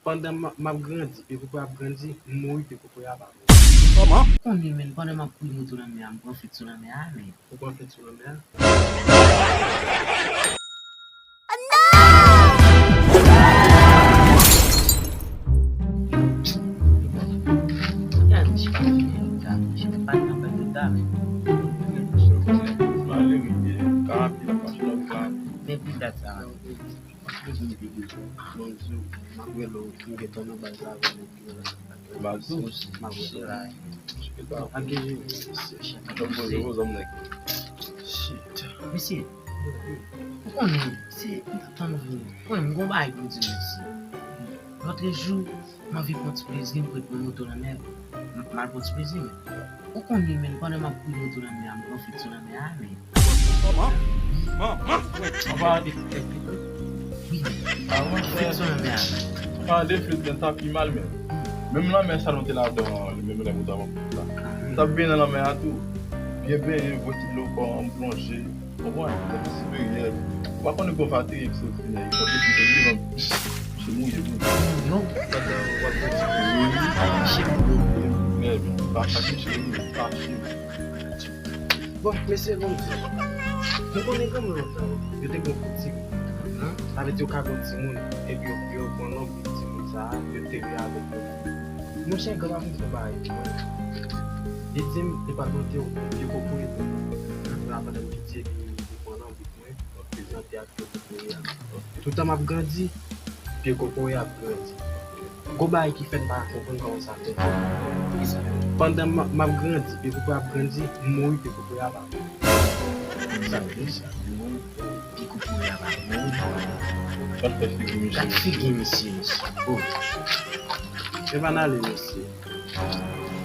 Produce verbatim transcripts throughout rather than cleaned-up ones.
Pandan m ap grandi, pye kokoye ap grandi, m mouri, pye kokoye a pa mouri. Konnen, men, pandan m ap kouri moto nan mè a, m pran flit sou lanmè a, men. Ou pran flit sou lanmè a? Men pou dat sa, man. Bon, m ap rele w, m gentan nan baz la avè w. Baz ou? M ap rele w la. Ap gen jere. Shit. Mesye, ou konnen, se, m t ap tann ou vini. Ou konnen, m gon bagay pou m di w, mesye. Lòtrejou, m anvi pran ti plezi, m ret pran moto nan mè, m al pran ti plezi, men. Ou konnen, men, pandan m ap kouri moto nan mè a, m pran flit sou lanmè a, men. Manman, manman, mwen. An palan de flit, flit, flit. Wi, men. Flit sou lanmè a, men. An palan de flit, men, sa pi mal, men. Menm lanmè sa nou te ladan, menm lè moto a pran flit la. M t ap benyen nan lanmè a tou. Byen benyen, voye ti dlo kò an, m plonje. Konprann? Lè siperyè. Ou pa konnen gwo fatiye ki soti nan ekòl, epi te vivan, pis, se mouye pou mwen. Yo, pandan w ap fè ti mouye, wi. Miche pou mwen. Trè byen. Pa sa ki miche, wi. Pa miche. Bon, mesye, bon, m konnen granmoun lontan, yo te gen yon koutim. Sa vle di yo ka gen yon timoun, epi yo, yo pran non pitit timoun sa a, yo enterre avèk yo. Monchè, granmoun fè bagay pou mwen. Li di m, li pral pote yon pye kokoye pou mwen. La, pandan m piti, epi li pran non pitit mwen, prezante ak pye kokoye a. Toutan m ap grandi, pye kokoye ap grandi. Gon bagay ki fè m pa ka konprann kòman sa fèt. Pandan m ap grandi, pye kokoye ap grandi, m mouri, pye kokoye a pa mouri. Sa vle di sa. Pye kokoye a pa mouri. Gad figi misye, mesye. Oh. E pa n ale, mesye.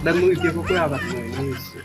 Lè m mouri, pye kokoye a pa t mouri, non, mesye.